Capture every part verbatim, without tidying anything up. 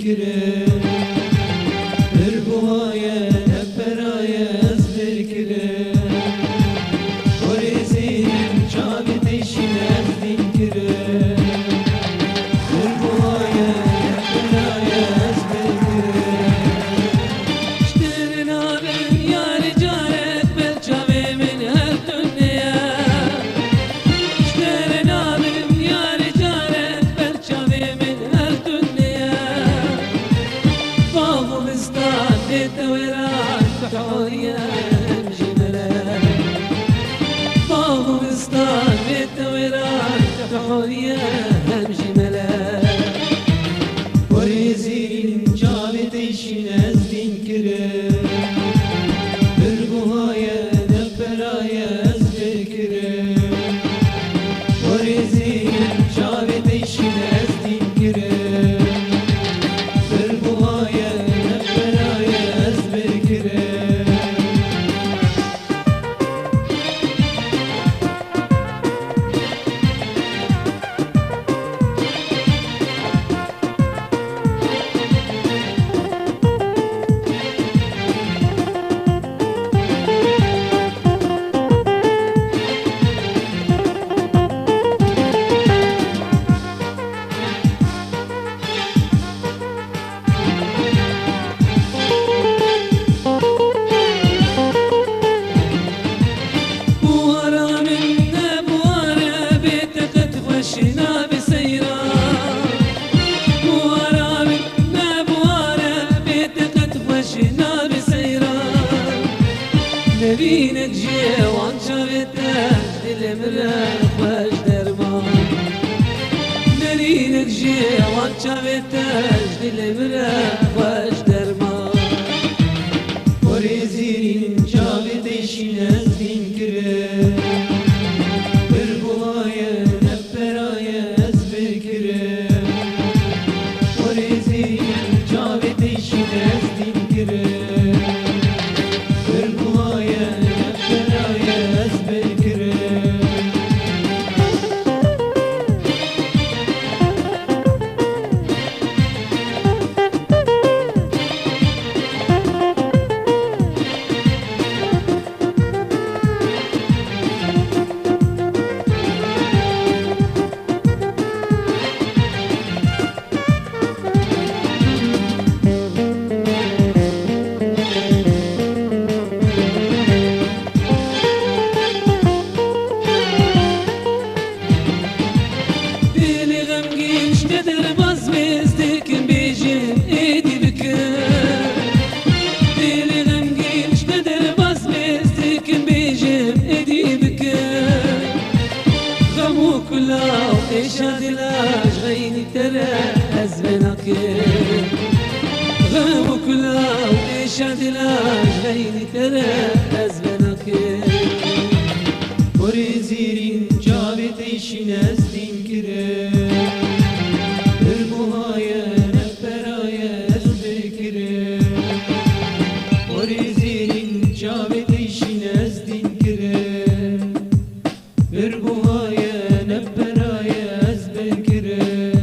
kirin. Pir buha ye, ne pera ye ez pir kirin. Xwarêzî çavê têşîn ez dîn kirin. Pir buha ye, ne pera ye ez pir kirin. Ji te re nabim yarê carek ber çavê min her tune ye. Ji te re nabim yarê carek ber çavê min her tune ye. Bav û bistan bê te wêran, tu horiye em jî mele. Bav û bistan bê te wêran, tu horiye em jî mele. Xwarêzî çavê têşîn ez dîn kirin. Pir buha ye, ne pera ye ez pir kirin. Xwarêzî çavê têşîn ez dîn kirin. Pir buha ye, ne pera ye ez pir kirin. Buhara min ne buhare, bê te qet xweş nabe seyran. Buhara min ne buhare, bê te qet xweş nabe seyran. Nerînek ji wan çavê te, dilê min re xweş derman. Nerînek ji wan çavê te, dilê min re xweş derman. Xwarêzî çavê têşîn ez dîn kirin. Pir buha ye, ne pera ye ez pir kirin. Xwarêzî çavê têşîn ez dîn kirin. Pir buha ye, ne pera ye ez pir kirin. Dilê xemgîn ji te derbas be, ez dikim bêjim êdî bikim. Dilê xemgîn ji te derbas be, ez dikim bêjim êdî bikim. Xem û kula û êşa dila ji xeynî te re ez venakim. Xem û kula û êşa dila ji xeynî te re ez venakim. Xwarêzî çavê têşîn ez dîn kirin. Pir buha ye, ne pera ye ez pir kirin. Xwarêzî çavê têşîn ez dîn kirin. Pir buha ye, ne pera ye ez pir kirin.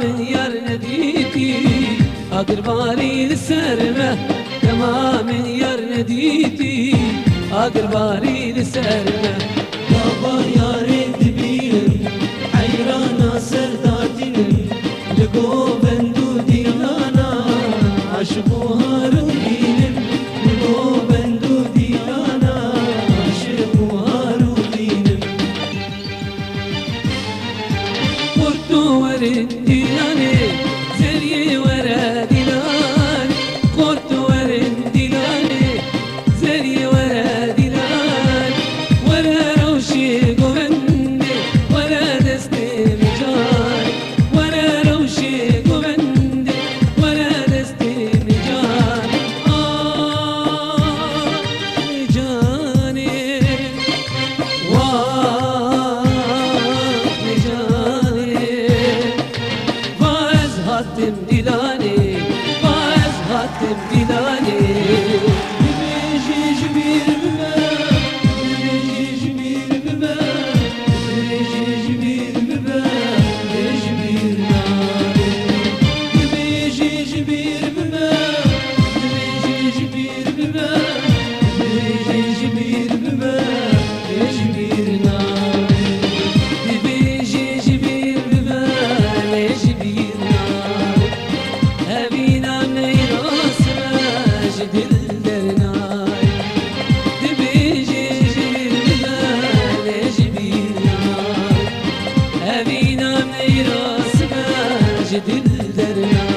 Min yar nedîtî, agirbarî li ser me. Dema min yar nedîtî, agirbarî li ser me. Gava yarê dibînim, heyrana ser datînim. Li govend û dîlana, aşiq û harû dînim. Li govend û dîlana, aşiq û harû dînim. Qurto werin dîlanê, zeriyê were dîlan. Qurto werin dîlanê, zeriyê were dîlan. Were rewşê govendê, were destê min can. Were rewşê govendê, were destê min can. Ah, canê. Wah, canê, va ez hatim dîlanê, va ez hatim dîlanê. Dibêjî ji bîr bibe, dibêjî ji bîr bibe, dibêjî ji bîr bibe, lê ji bîr nabe. Dibêjî ji bîr bibe, dibêjî ji bîr bibe, dibêjî ji bîr bibe, lê ji bîr nabe. Dibêjî ji bîr bibe, lê ji bîr nabe. Evîna meyras be, ji dil dernayê. Dibêjî ji bîr bibe, lê ji bîr nabe. Evîna meyras be, ji dil dernayê.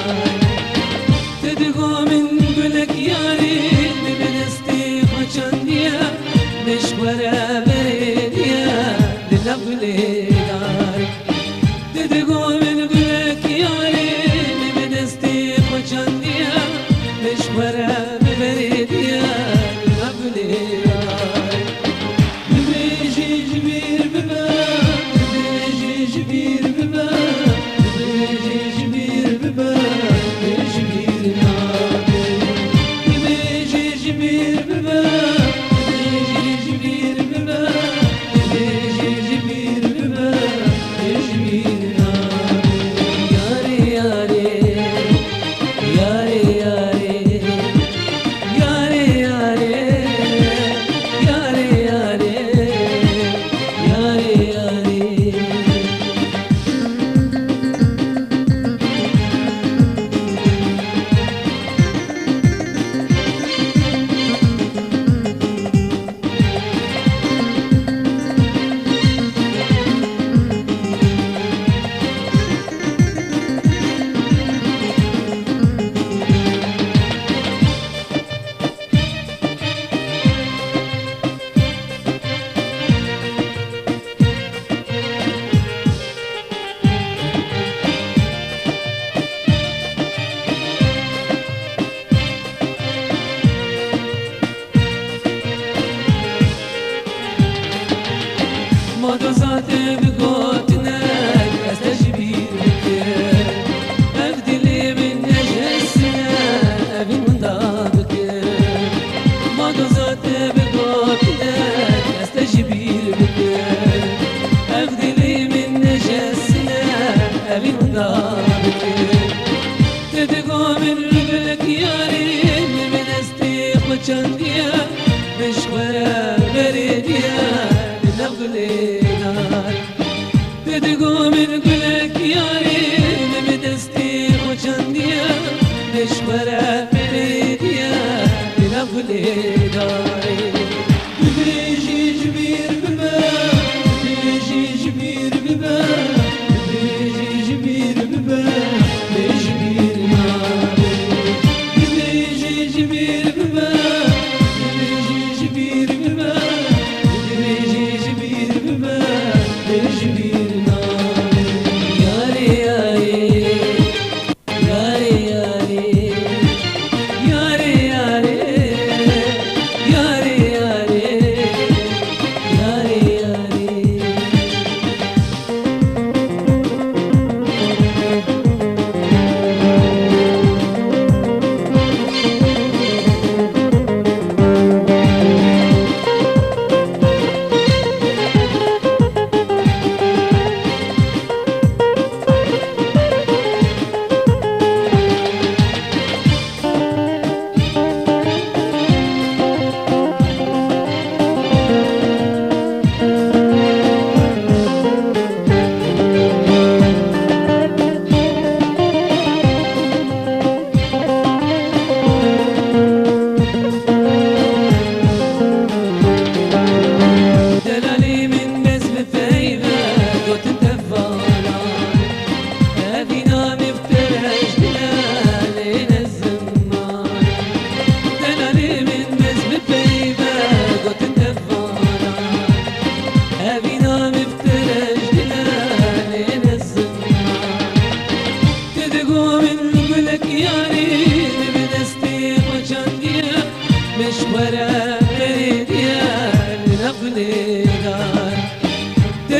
Tu digo min gulek yarê, min bi destê xwe çandiye, min ji xwe re berê diye, li nav gulê darê. Tu digo min gulek yarê, min bi destê xwe çandiye, min ji xwe re berê diye, li nav gulê darê. Dibêjî ji bîr bibe, dibêjî ji bîr bibe, dibêjî ji bîr bibe, lê ji bîr nabe. Dibêjî ji bîr bibe, dibêjî ji bîr bibe, dibêjî ji bîr bibe, lê ji bîr nabe. Yarê, yarê. Yarê, yarê, yarê, yarê, yarê, yarê, yarê, yarê. Ma doza te bi gotinek ez te ji bîr bikim. Ev dilê min nejesine, evîn min da bikim. Ma doza te bi gotinek ez te ji bîr bikim. Ev dilê min nejesine, evîn min da bikim. Tu digo min gulek yarê, min bi destê xwe çandiye, min ji xwe re berê diye, li nav gulê darê. Tu digo min gulek yarê, min bi destê xwe çandiye, min ji xwe re berê diye, li nav gulê darê. Dibêjî ji bîr bibe, dibêjî ji bîr bibe, dibêjî ji bîr bibe, lê ji bîr nabe. Dibêjî ji bîr bibe, dibêjî ji bîr bibe, dibêjî ji bîr bibe, lê ji bîr nabe. Yarê, yarê. Yarê, yarê, yarê, yarê, yarê,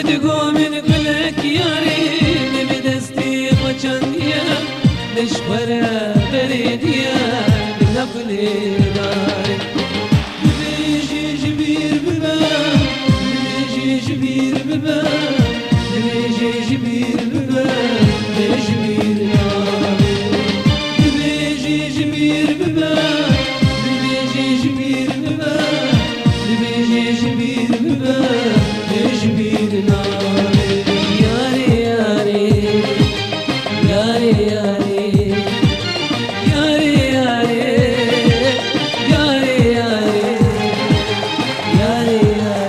Digo min gulek yarê, min bi destê xwe çandiye, min ji xwe re berê diye, min ne gulê darê. Dibêjî ji bîr bibe, dibêjî ji bîr bibe, dibêjî ji bîr bibe, dê ji bîr nabe. Dibêjî ji bîr bibe, dibêjî ji bîr bibe, dibêjî ji bîr bibe, dê ji bîr nabe. Yarê, yarê, yarê, yarê. Yarê, yarê, yarê, yarê, yarê, yarê.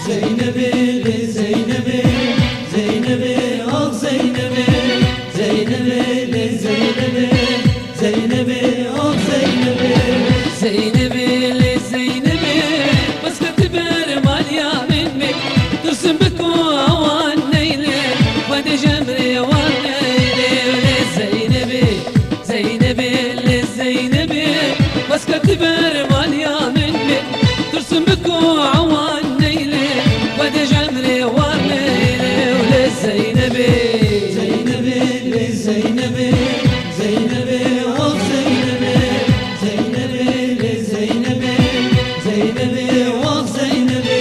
Zeynebê, lê Zeynebê, Zeynebê, ah Zeynebê, Zeynebê, lê Zeynebê, Zeynebê, ah Zeynebê. Zeynebê, lê Zeynebê, bes ke tu ber maliya min bê, tirsim bi ku awan neylê, Xwedê ji emrê wan neylê, lê Zeynebê. Zeynebê, lê Zeynebê, bes ke tu ber maliya min bê, tirsim bi ku awan neylê, Xwedê ji emrê wan neylê, lê Zeynebê. Zeynebê, lê Zeynebê, Zeynebê, ah Zeynebê, Zeynebê, lê Zeynebê, Zeynebê, ah Zeynebê.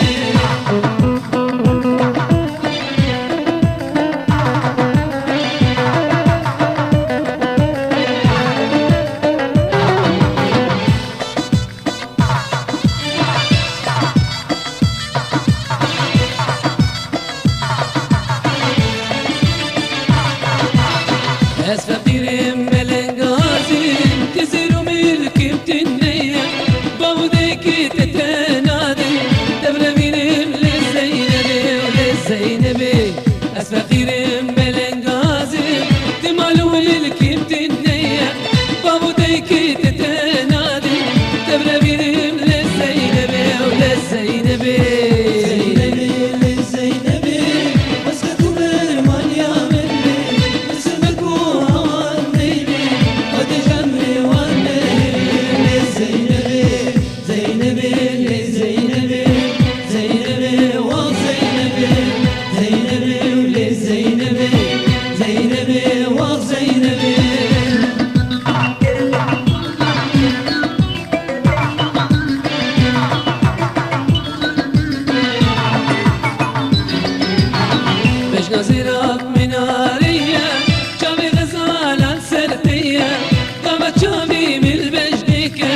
Ez feqîrim belengazim, ti zêr û milkim tune ye. Bavdekî te tenade, devrevînim lê Zeynebê û lê Zeynebê. Ez feqîrim belengazim, ti mal û milkim tune ye. Bavdekî te tenade, devrevînim lê Zeynebê û lê Zeynebê. Zeynebê, lê Zeynebê, bes ke tu ber maliya min bê, tirsim bi ku awan neylê, Xwedê ji emrê wan neylê, lê Zeynebê. Zeynebê, lê Zeynebê, Zeynebê, wa Zeynebê, Zeynebê, lê Zeynebê, Zeynebê, wa Zeynebê. Bejna zêrab minarê ye, çavê xezalan ser tê ye. Gava çavî min beş dike,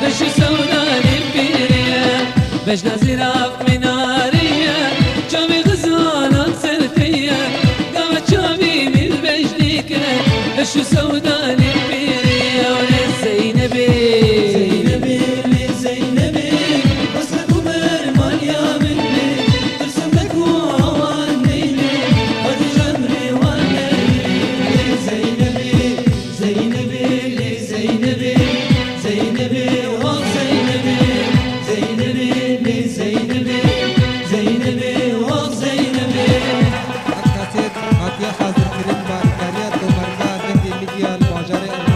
beş û sewda nîm pîrî ye. Bejna zîrav minarî ye, çavî xizanan ser tê ye. Gava çavî min beş dike, beş û sewda nîm pîrî ye. Olê Zeynebê. Zeynebê, lê Zeynebê, bes ke tu ber maliya min bê, tirsim be ku awan neylê, xwedî ji emrê wan neylê. Lê Zeynebê. Zeynebê, lê Zeynebê, Zeynebê, wa Zeynebê, Zeynebê, lê Zeynebê, Zeynebê, wa Zeynebê. Ev kasêt hatiye hazirkirin bi alîkariya Tomarza Dengê Midya li bajarê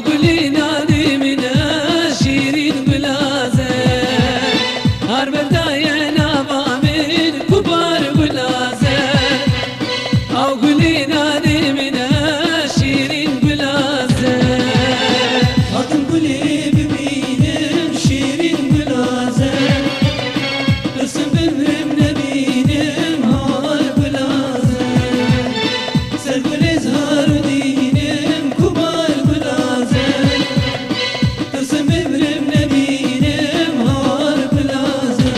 Gulê nanê min e, şîrîn gulaze, har berdaye nava min, kubar gulaze. Aw gulê nanê min e, şîrîn gulaze. Hatim gulê bibînim, şîrîn gulaze. Pirsim bimrim nebînim, har gulaze. Ser gulê zar û dînim, kubar gulaze. Pirsim bimrim nebînim, har gulaze.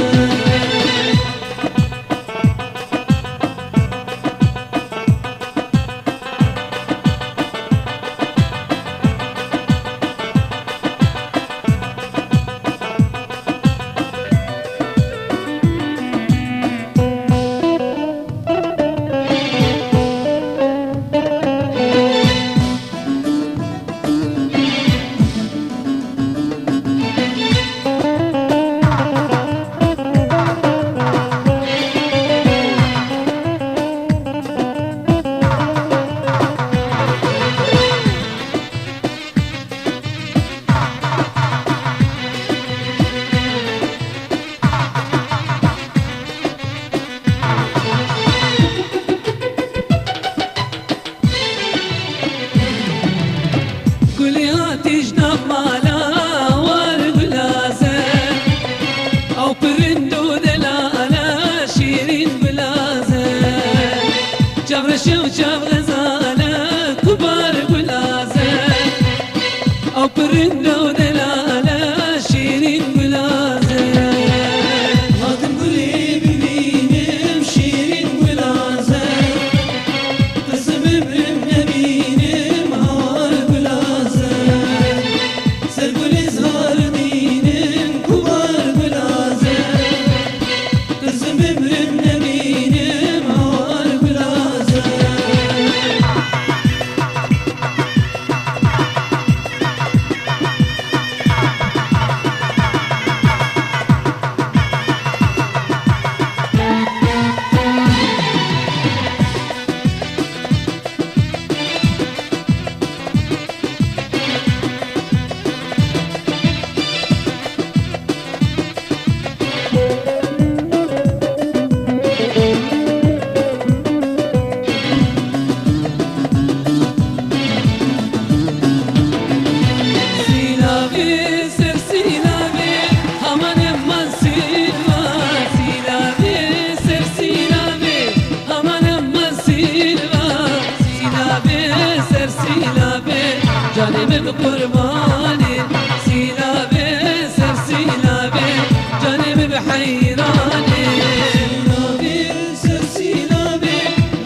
Gulê hatî ji nav mala war gulaze, ew pirind û delale şîrîn gulaze. Çavreşe û çavxezale kubar gulaze, ew pirind û delale şîrîn gulaze. Hatim gulê bibînim şîrîn gulaze. Qizim bimrim nebînim har gulaze. Ser gulê zar dînim kubar gulaze. Qizim bimrim nebînim har gulaze. Sîlavê ser sîlavê, haman heman sîlva. Sîlavê ser sîlavê, haman heman sîlva. Sîlavê ser sîlavê, canê min bi qurbanê. Sîlavê ser sîlavê, canê min bi heyranê. Sîlavê ser sîlavê,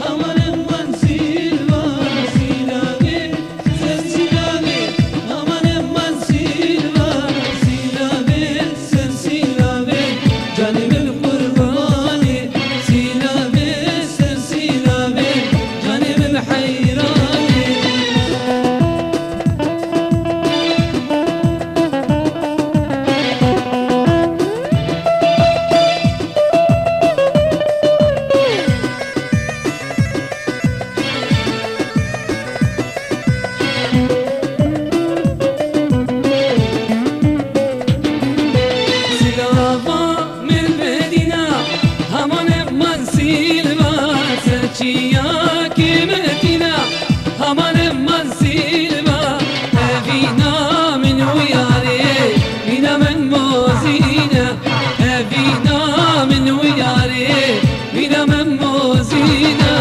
haman heman sîlva. Sîlavê ser sîlavê, haman heman sîlva. Sîlavê ser sîlavê, canê min bi qurbanê. Sîlavê ser sîlavê, canê min bi heyranê. Sîlava min Medîna, haman heman sîlva, ser çiyakê Medîna, haman heman sîlva. Evîna min û yarê, vîna min mozîne. Evîna min û yarê, vîna min mozîne.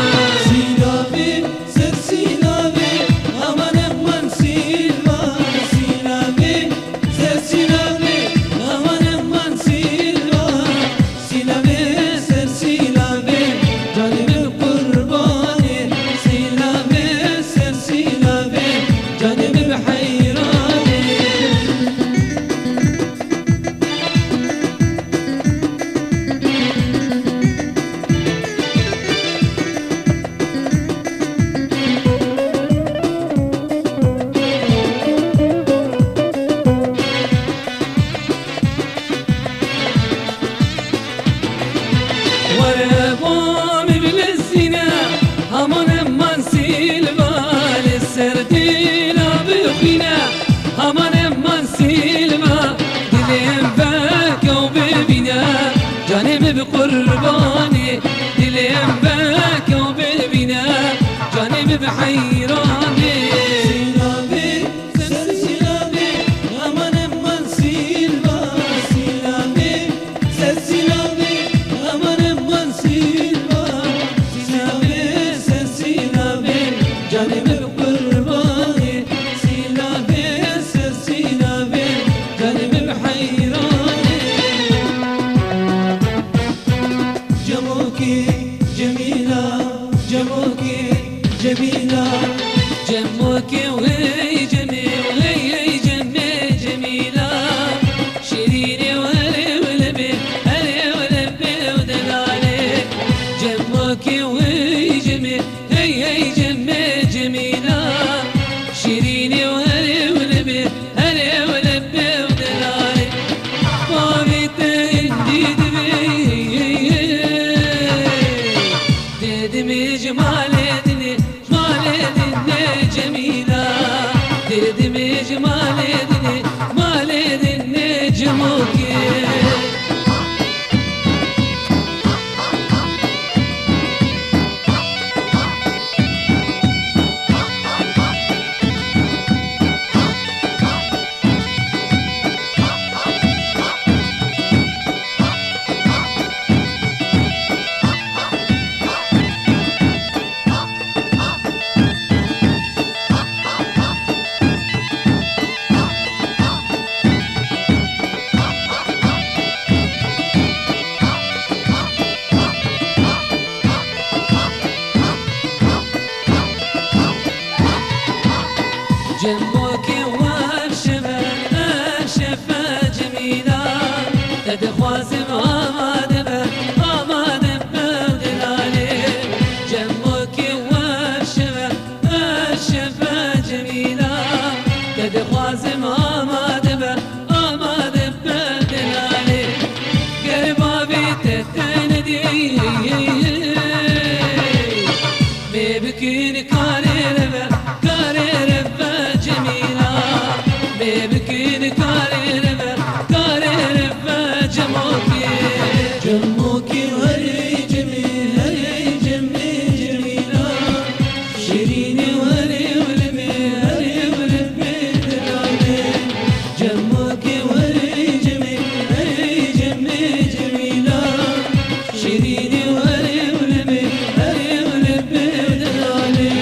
Sîlavê ser sîlavê, haman heman sîlva. Sîlavê ser sîlavê, haman heman sîlva. Sîlavê ser sîlavê, canê min bi qurbanê. Sîlavê ser sîlavê, canê min bi heyranê. Were bo min bilezîne, haman heman sîlva, li ser dîla bixwîne. Qurbanê dilê em veke û bibîne, canê min bi heyranê. Sînavê, ser sînavê, aman eman sîlva. Sînavê, ser sînavê, aman eman sîlva. Sînavê, ser sînavê, canê min bi qurbanê. Sînavê, ser sînavê, canê min bi heyranê. Cemokê Cemîla, Cemokê Cemîla. Cemokê wey Cemê, wey hey Cemê Cemîla. Şirînê û herê û lebê, herê û lebê û delalê. Cemokê wey Cemê, hey hey Cemê Cemîla. Şirînê û herê û lebê, herê û lebê û delalê. Bavê te hindî divê, dêdimê ji malê dinê, ji malê dinê Cemîla. Dêdimê ji malê dinê, malê dinê Cemokê. Cemokê wer şeve, ev şeve Cemîla. Te dixwazim amade be, amade be delalê. Cemokê wer şeve, ev şeve Cemîla. Te dixwazim amade be, amade be delalê. Ger bavê te te nedî, bê bikin karê reve, karê reve Cemîla. Bê bikin karê reve, karê reve Cemokê. Cemokê herê Cemê, herê Cemê Cemîla. Şirînê û herê û lebê, herê û lebê delalê. Cemokê û herê Cemê, herê Cemê Cemîla. Şirînê û herê û lebê, herê û lebê delalê.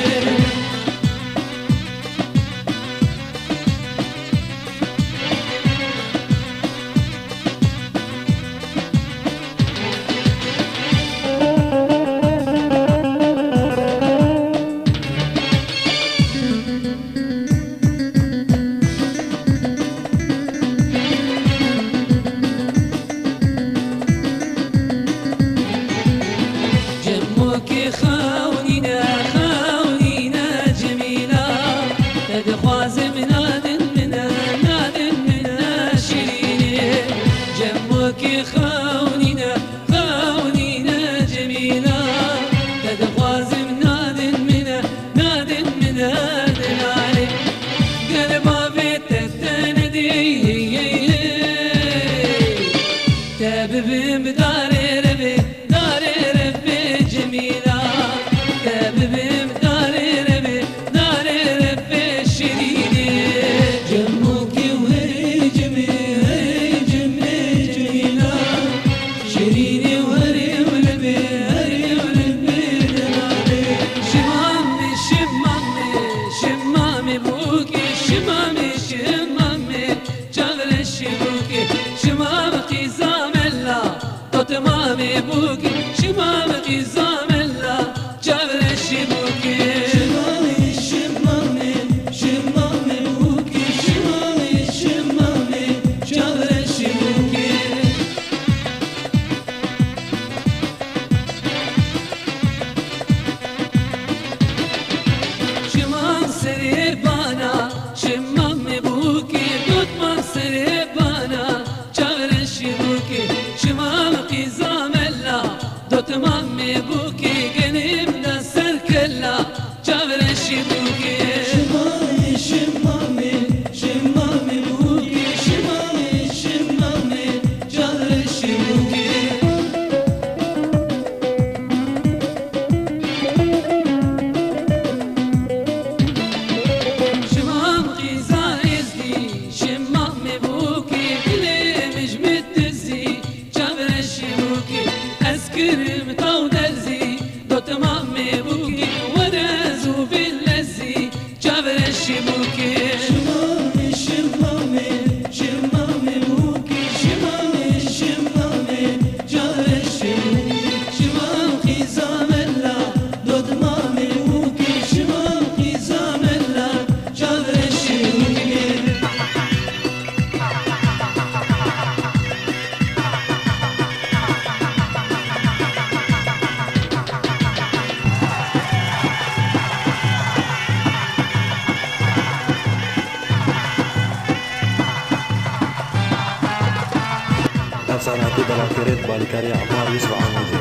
Senetî Belatêrê bi alîkarî Emar Yusuf Amûzê.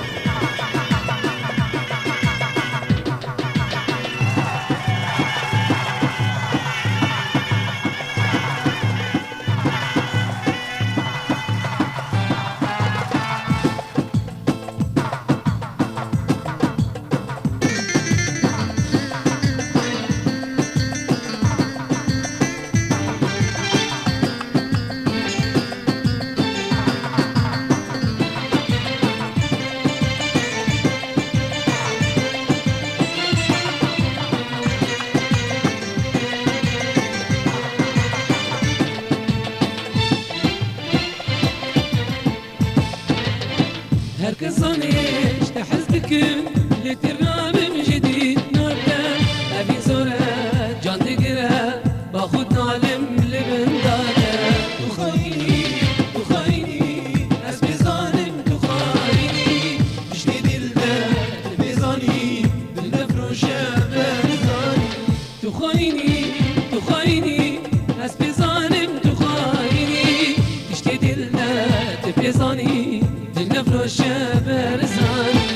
Her kes zanê ji te hez dikim, lê têr nabim ji dîtina te. Evîn zor e, can digire, ba xwe nalim li bin dade. Tu xayînî, tu xayînî, ez pê zanim tu xayînî. Tiştê dil de tu pê zanî, dil nefroşe berzanî. Tu xayînî, tu xayînî, ez pê zanim tu xayînî. Tiştê dil de tu pê zanî, dil nefroşe berzanî.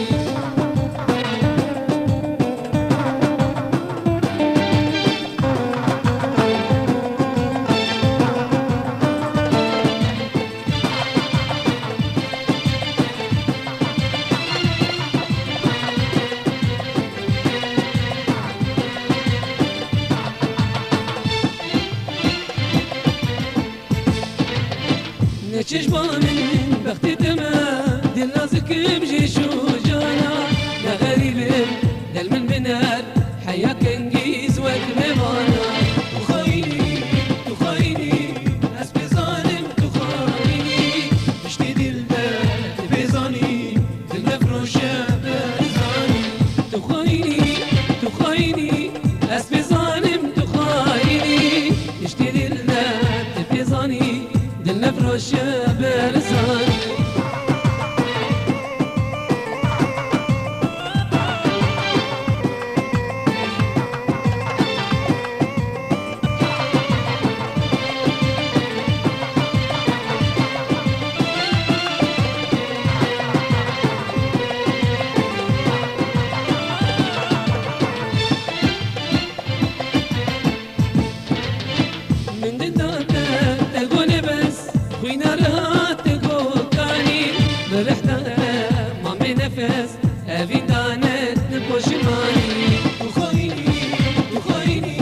Neçe ji ba min bextê te me, dil nazikim jê şojana. Ne xerîbim, del min biner, heya kengîz wek mevana. Tu xayînî, tu xayînî, ez pê zanim tu xayînî. Tiştê dil de tu pê zanî, dil nefroşe berzanî. Tu xayînî, tu xayînî, ez pê zanim tu xayînî. Tiştê dil de tu pê zanî, dil nefroşe berzanî. Min dida te, te gone bes, xwîna ra te gokanî, bi rehta mamê nefes, evîn dane di poşimanî. Tu xayînî, tu xayînî,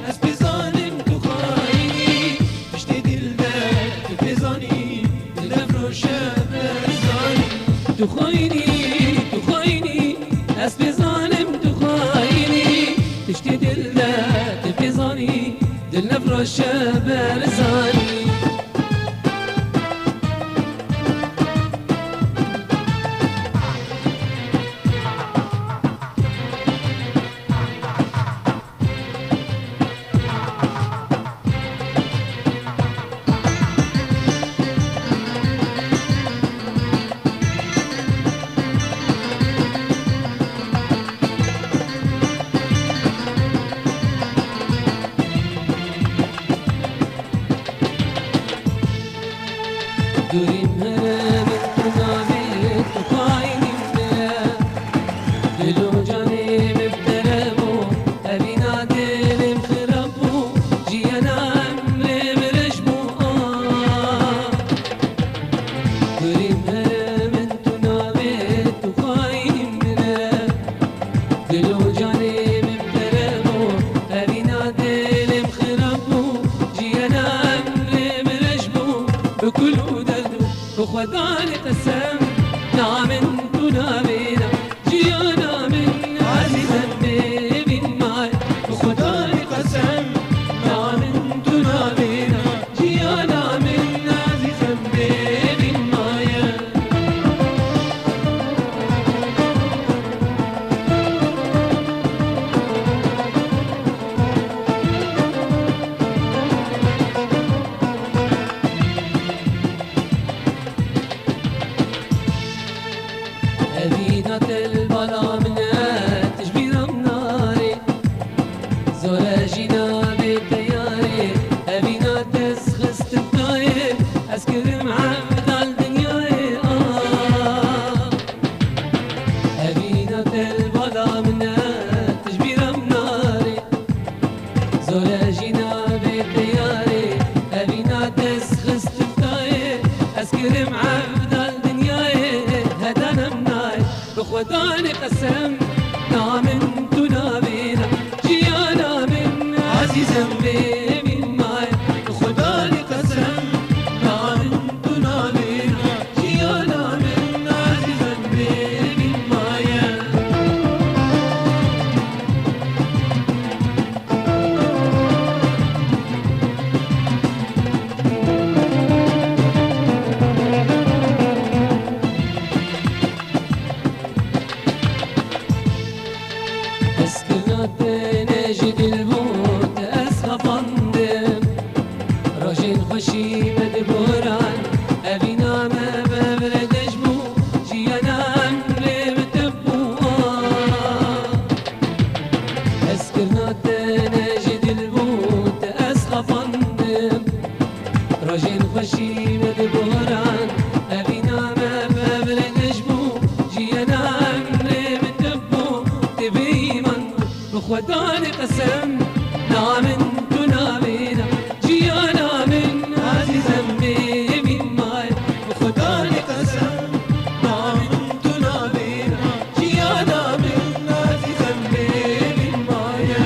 ez pê zanim tu xayînî, tiştê dil de tu pê zanî, dil nefroşe berzanî. Tu xayînî, tu xayînî, ez pê zanim tu xayînî, tiştê dil de tu pê zanî, dil nefroşe berzanî. Durîm herem tu navê tu xayînî me. Dil û canê min bi te re bû, evîna dilê min xirab bû, jiyana emrê min reş bû, ah. Kurî min, tu navê tu xayîn min e. Dil û canê min bi te re bû, evîna dilê min xirab bû, jiyana emrê min reş bû. Bi kul û derd û bi xwedanê qesem, na min tu navê na. Jiyana min ezîzem bêvîn maye, bi Xwedayê qesem, na min tu navê na. Jiyana min ezîzem bêvîn maye. Jên xweşî me digoran, evîna me bevrediş bû, jiyana em lê bi te bû. Hezkirina te ne ji dil bû, te ez xefandim. Rojên xweşî me digoran, evîna me bevrediş bû, jiyana em lê bi te bû, tê bêyî man bû. Bi Xwedanê qesem, na min tu nabêna, jiyana min azîzem bêmîn maye. Bi Xwedanê qesem, na min tu nabêna, jiyana min azîzem bêmîn maye.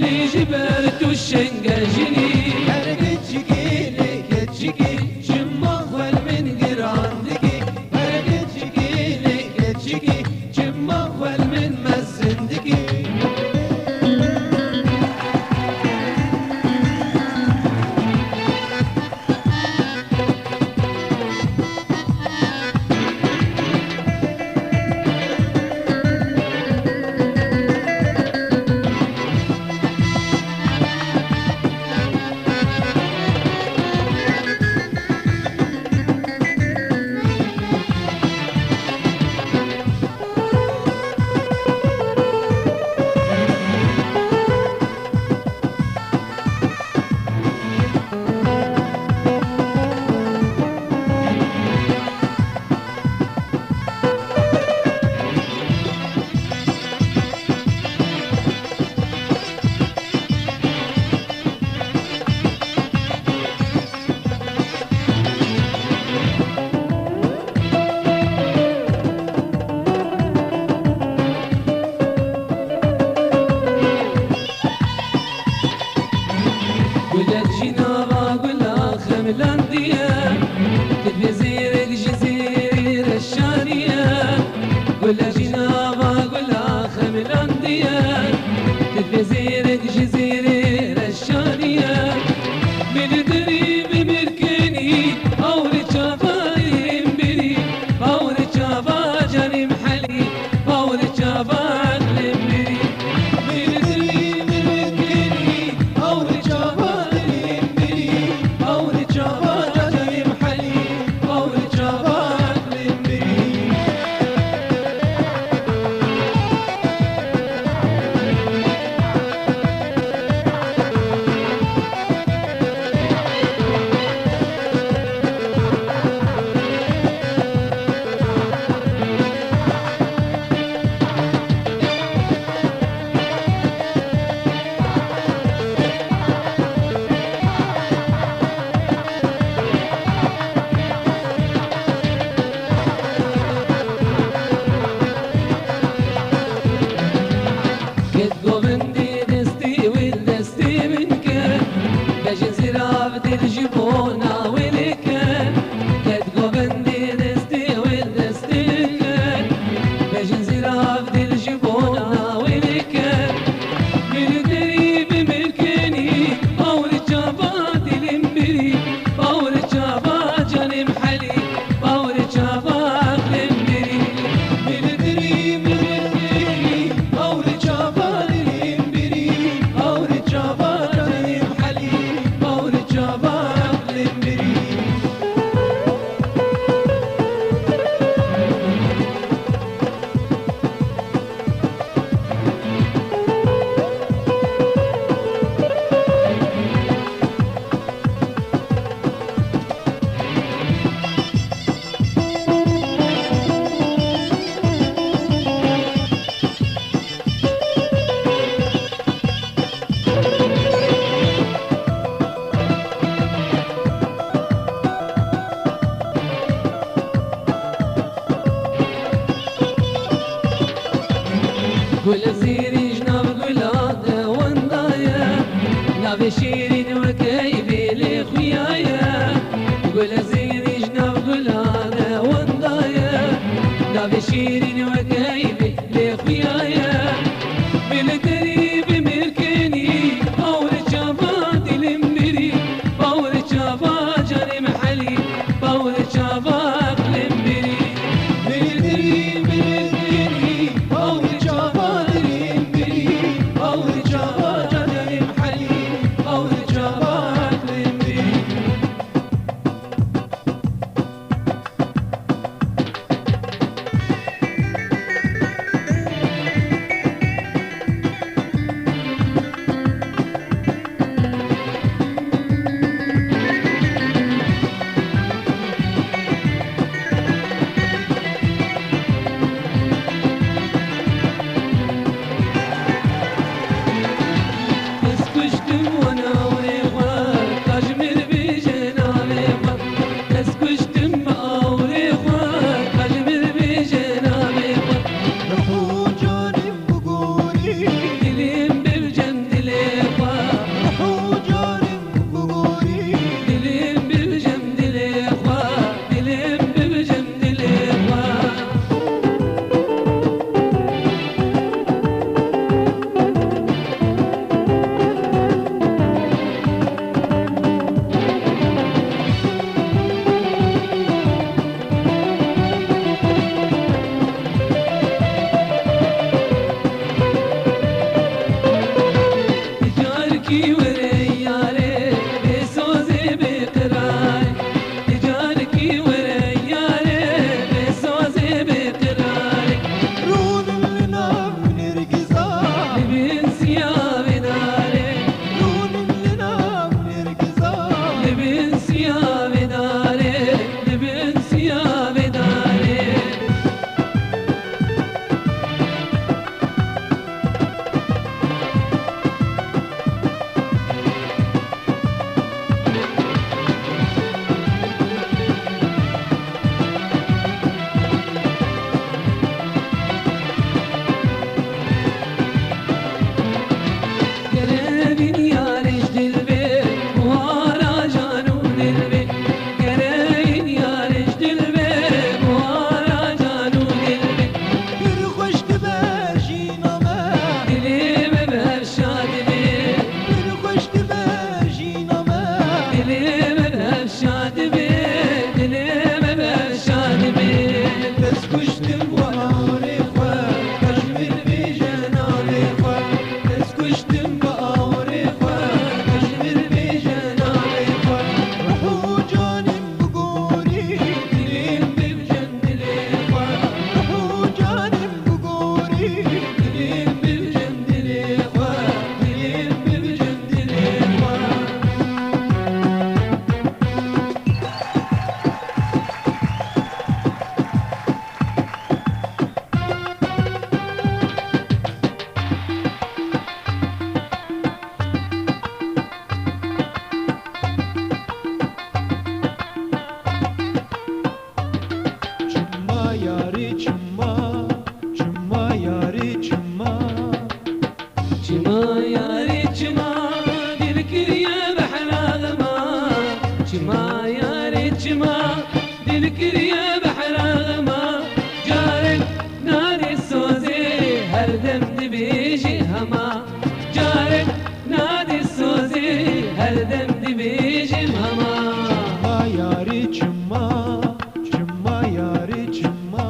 Lê ji ber tu şenge jinî. Her keçikê lê keçikê, çima xwe li min giran dikî? Her keçikê lê keçikê, çima xwe li min mezin dikî? Gulek jî nava gula xemilandiye, tifê zêrek ji zêrê reşaniye. Gulek jî nava gula xemilandiye, tifê zêrek ji zêrê reşaniye. Min dirî bi mirkenî, awre çava êm birî, awre çava canê Mihelî. Bawrê çava lembirî, mêrdirî mirkinî, bawrê çava lembirî, bawrê çava canê Mihelî, bawrê çava lembirî. Ket govendê destê wê li destê min ket, bejin zirav dil ji bona wê lê ket. Ket govendê destê wê li destê min ket, bejin zirav dil ji bona wê lê ket. Min derî bi min kenî, bawrê çava dilim birî, bawrê çava canê Mihelî. Bawrê çava lembirî, min dirî, min dirî, bawrê çava lembirî, bawrê çava lembirî, bawrê çava lembirî. Gul zêrî ji nav gula de wenda ye, navê şêrîn weke îvê lê xuya ye. Gul zêrî ji nav gula de wenda ye, navê şêrîn weke îvê lê xuya ye. Min li derî bi mirkenî, bawrê çava dilim birî, bawrê çava canê Mihelî, bawrê çava dilim birî. Min li derî bi mirkenî, bawrê çava dilim birî, bawrê çava canê Mihelî, bawrê çava Kî were yarê bê sozê bê qirarê, ti carekî were yarê bê sozê bê qirarê. Rûnim li nav nêrgiza. Li bin siya vê darê. Rûnim li nav nêrgiza. Li bin siya vê darê. Li bin siya vê darê. Gere vîn yarê ji dil bê, buhara can û dil bê. Gere vîn yarê ji dil bê, buhara can û dil bê. Pir xweş dibe jîna me. Dilê me bi hev şad bê. Pir xweş dibe jîna me. Dilê me bi hev şad bê. Dilê me bi hev şad bê. Dest kuştim bi awrê xwe. Kaşmîr bêje navê xwe. Dest kuştim bi awrê xwe. Kaşmîr bêje navê xwe. Ruh û canê min bi gorî. Dilê min bibicin dilê xwe. Ruh û canê min bi gorî. Dilê min bibicin dilê xwe. Dilê min bibicin dilê xwe. Çima yarê çima, çima yarê çima. Çima yarê çima, dil kiriye behra xema. Çima yarê çima, dil kiriye behra xema. Carek nadê sozê, her dem dibêjê hema. Carek nadê sozê, her dem dibêjim hema. Çima yarê çima, çima yarê çima.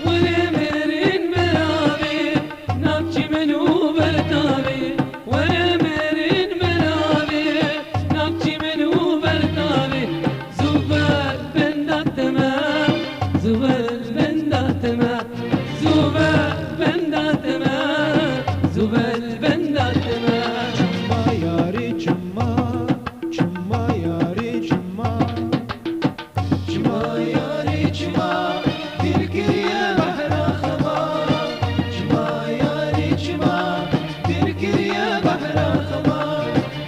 Were mêrên miravê, nav çîmen û bertavê. Were mêrên miravê, nav çîmen û bertavê. Zû ber benda te me, zû ber benda te me, zû ber benda te me, zû ber benda te me. Çima yarê çima, çima yarê çima. Çima yarê çima, dil kiriye behra xema. Çima yarê çima, dil kiriye behra xema.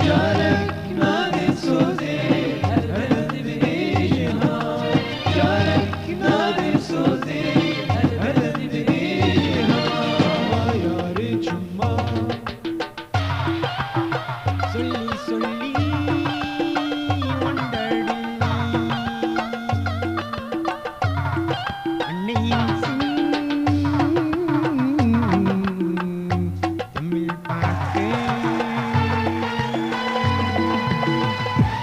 Carek nadê sozê, her dem dibêje ha. Carek nadê sozê, her dem dibêje ha. Çima yarê çima. Soli, soli, wonder. Anne Yilsin, Tamil Party.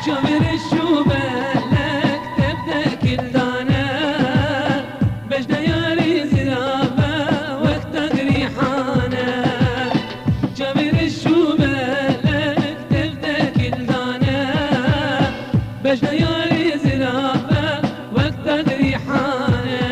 Çavêrê şû belek tevde kildane, bejde yarê zirabe wexta girîhane. Çavêrê şû belek tevde kildane, bejde yarê zirabe wexta girîhane.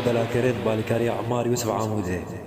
Belakerê di balîkariya Emar Yûsif Amûdê.